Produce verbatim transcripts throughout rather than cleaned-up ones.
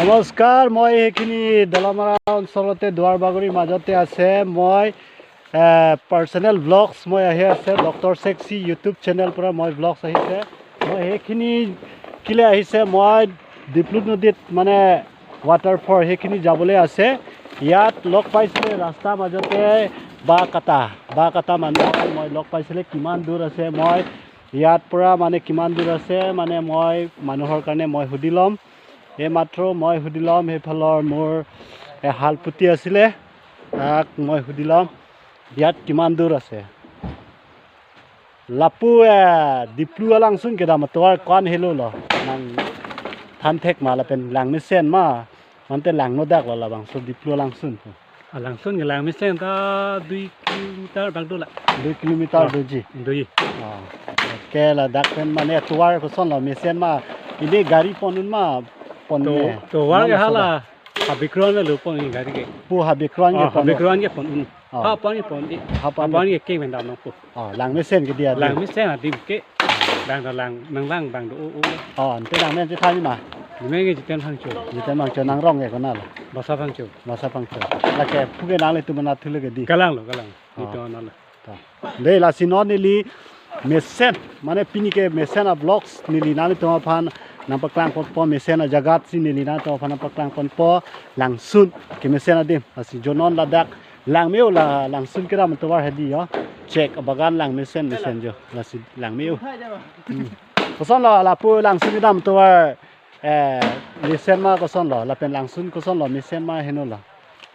নমস্কাৰ, মই এইখিনি দলামাৰা অঞ্চলতে দুৱাৰবাগৰিৰ মাজতে আছে। মই, এ, পাৰ্চনেল ভ্লগছ মই আহি আছে ডক্টৰ ছেক্সি YouTube চেনেল পৰা মই ভ্লগছ আহিছে। মই সেইখিনি কিলে আহিছে, মই ডিপ্লু নদীত মানে ৱাটাৰফল সেইখিনি যাবলৈ আছে। ইয়াত লগ পাইছিলে ৰাস্তাৰ মাজতে বাঁহ কাটা, বাঁহ কাটা মানুহ এজন মই লগ পাইছিলে। কিমান দূৰ আছে, মই ইয়াৰ পৰা মানে কিমান দূৰ আছে মানে মই মানুহৰ কাৰণে মই সুধি ল'ম। এইমাত্ৰ মই সুধি ল'ম, সেইফালৰ মোৰ এহাল পুতি আছিলে, তাক মই সুধি ল'ম ইয়াত কিমান দূৰ আছে। Lapu, eh, Diplu alangsun kedam atovar ko-an helo lo? Nangthan thek ma lapen langmesen ma? Mante langno dak lo labangso Diplu alangsun. Alangsun ke langmesen ta dui kilometer bak do la. Dui kilometer. Ah, doji. Dui. Ah. Oke, ladak pen mane atovar koson lo, mesen ma? Ini gari pon-un ma? Pon To, ne? Tovar ke hala. Habikron lo pon ini gari ke. Pu habikron ke. Ah, pon. Habikron ke pon-un. Ah. Ha pon ke pon di. Ha pon. Ha pon ke keng mendam nang pu. Ah, langmesen ke dia. Langmesen adim ke. Bang da lang, nang lang bang do o o. Ah, ante langmesen chethan ma? Langmesen ke Jiten Phangcho. Jiten Phangcho, nang rong ke konat lo? Basa Phangcho. Basa Phangcho. Lake pu ke nanglitum nat thule ke di. Kalang lo, kalang. Ah. Ito na lo. Ta. Dei, lasi non neli mesen, mane pini ke mesen avlogs neli nanglitum aphan nangpaklang ponpo, mesen ajagat si neli nanglitum aphan nangpaklang ponpo, langsun kemesen adim. Lasi jo non ladak langme-o, la langsun kedam atovar hedi jo. Chek abagan langmesen mesen jo. Lasi langme-o. Hmm. Koson lo lapu langsun kedam atovar, eh, mesen ma koson lo, lapen langsun koson lo, mesen ma heno lo?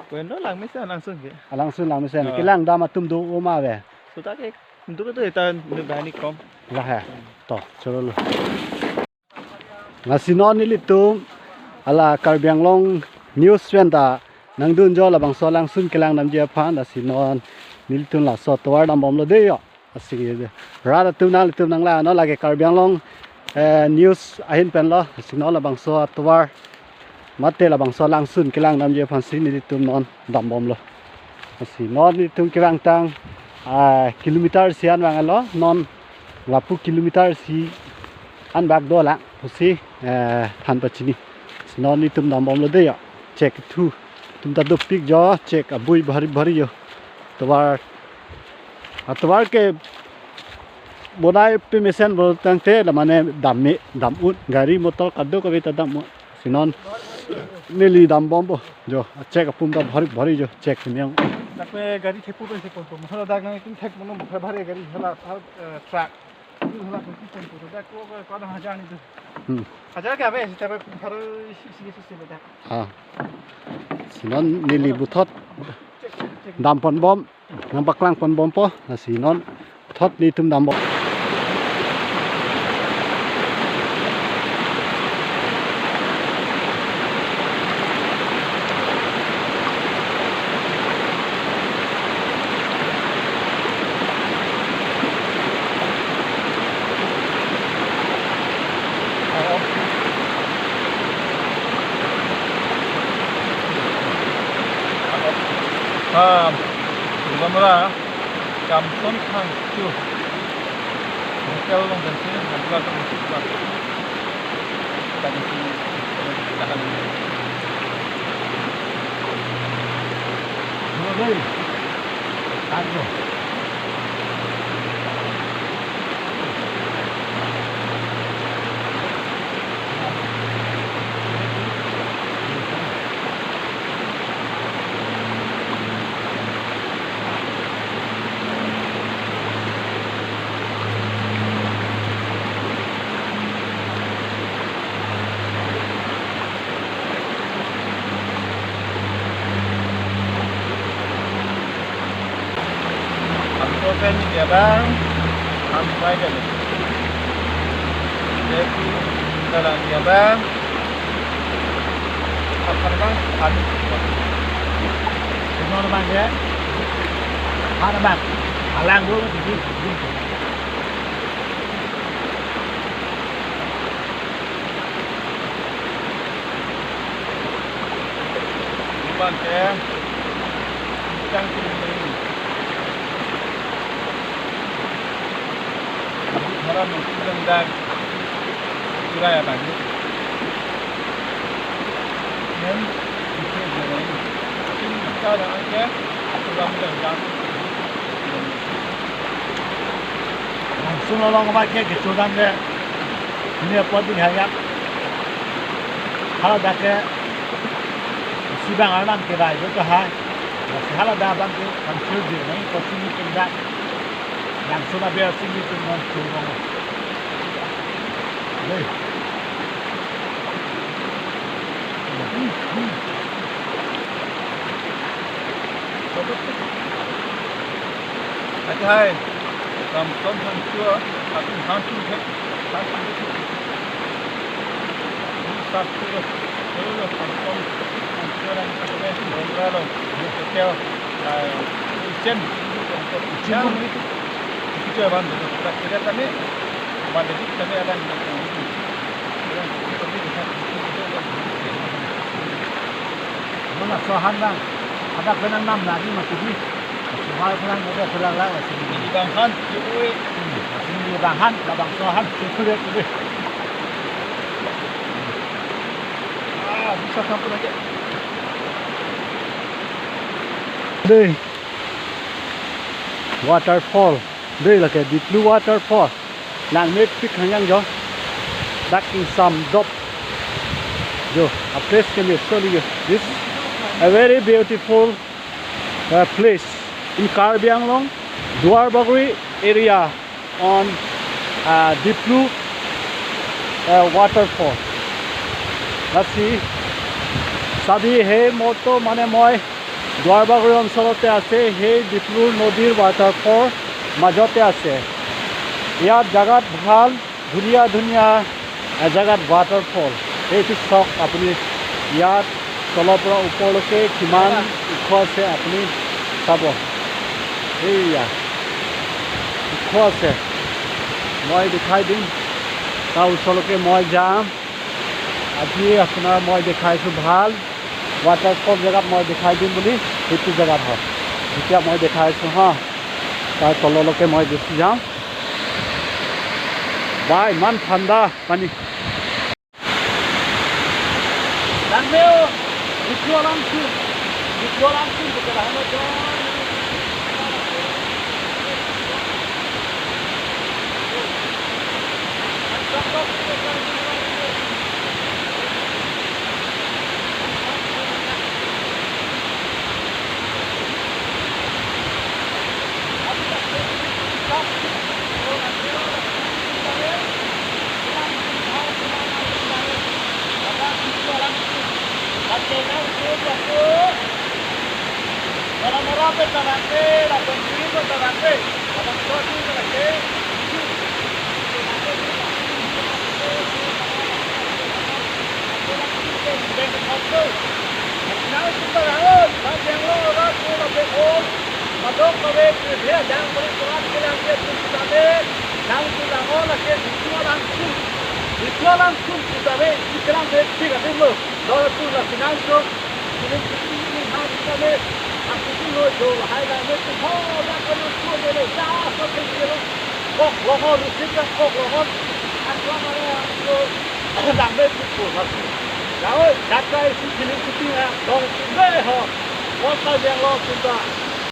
Bueno, langmesen langsun ke. Alangsun langmesen. Ya. Kelang dam atum do-o ma ave? Sudah ke, untuk itu kita nubani kom. Lahai. To, cholo lo. Lasi non nelitum hala Karbi Anglong News pen ta nangdun jo labangso langsun kelang damji aphan. Lasi non nelitum laso atovar dambom lo dei jo. Lasi rat atum nanglitum nanglang non, lake Karbi Anglong, eh, News ahin pen lo. Lasi non labangso atovar mate labangso langsun kelang damji aphan si nelitum non dambom lo. Lasi non nelitum kevang tang, ah, kilometer isi an vang lo, non lapu kilometer isi an bak do lang pusi, eh, than pachini. Lasi non nelitum dambom lo dei jo. Chek thu. Tum ta dopik jo, chek abui bhari bhari jo. Atovar, atovar ke bonai pemesen bol tangte la mane dam me, dam-un, gari motor kadokave ta dam-un. Lasi non neli dambompo jo, chek apum ta bhari bhari jo, chek niang. Dak pe gari thepu pe thepu, masala dak nangtum thek mono bhari bhari gari hala, eh, truck. Itu hala kung pon pon dak ko ko ko hajar ni tu. Hmm. Hajar ke ave, sita pe bhari isi isi isi dak. Ah. Lasi non neli puthot dam ponbom, nangpaklang ponbompo, lasi non puthot nelitum dambom. Ah, Dalamanara, Kamson Phangcho. Hotel along pensi, hotel along pensi. Ampo pen ni dia bang, am pai dia ni. Jadi, dalam dia bang, apa bang? Anu. Semua bang dia. Ada bang. Alang dulu, jadi. Bang ke, cang sini. Hara mungkin rendang. Kira ya bang. Langsun along abang ke kecho dam le. Ini apa di hayat. Haladak ke si bang Arnam ke rai lo ke hai. Si haladak abang ke kangsir di nai ko sini pindah. Langsun abang sini pindah turun. Dei. Ati hai, Ramson Hangso, atum Hangso hai, Hangso hai. Sat tu lo, tu lo, Ramson Hangso dan kata dia, Bongra lo, hotel, ah, kitchen, kitchen. Itu aban, tak kira kami, pada di kami akan. Mana sohan bang? Ada kenang nam lagi masih di. Sohan kenang ada kenang lagi masih di. Di banghan, cuy. Ini banghan, ada bang sohan, cuy, cuy. Ah, bisa campur aja. Dei. Waterfall. Dei lake Diplu waterfall. Nang met pik hangyang jo. Dak ingsam dop. Jo, a place ke me soli jo. This a very beautiful, uh, place in Karbi Anglong, Duarbagori area on, uh, Diplu, uh, waterfall. Lasi, sabi he moto mane moi Duarbagori অঞ্চলতে আছে, সেই ডিপ্লুৰ নদীৰ ৱাটাৰফল মাজতে আছে। ইয়াত জাগাত ভাল, ধুনীয়া ধুনীয়া, এ, জাগাত ৱাটাৰফল। এইটো চাওক আপুনি, ইয়াত তলৰ পৰা ওপৰলৈকে কিমান ওখ আছে আপুনি চাব। এইয়া ওখ আছে, মই দেখাই দিম, তাৰ ওচৰলৈকে মই যাম। আজি আপোনাৰ মই দেখাইছোঁ ভাল ৱাটাৰফল জেগাত মই দেখাই দিম বুলি, সেইটো জেগাত হয়। এতিয়া মই দেখাই আছোঁ হা, তাৰ তললৈকে মই গুচি যাম। বা ইমান ঠাণ্ডা পানী। Kok longon, rusi kan kok longon. Aswa mane ang ko dangbe pupo mas. Gawe dakai si film shooting ang dong sinde ho. Kota yang lo kita.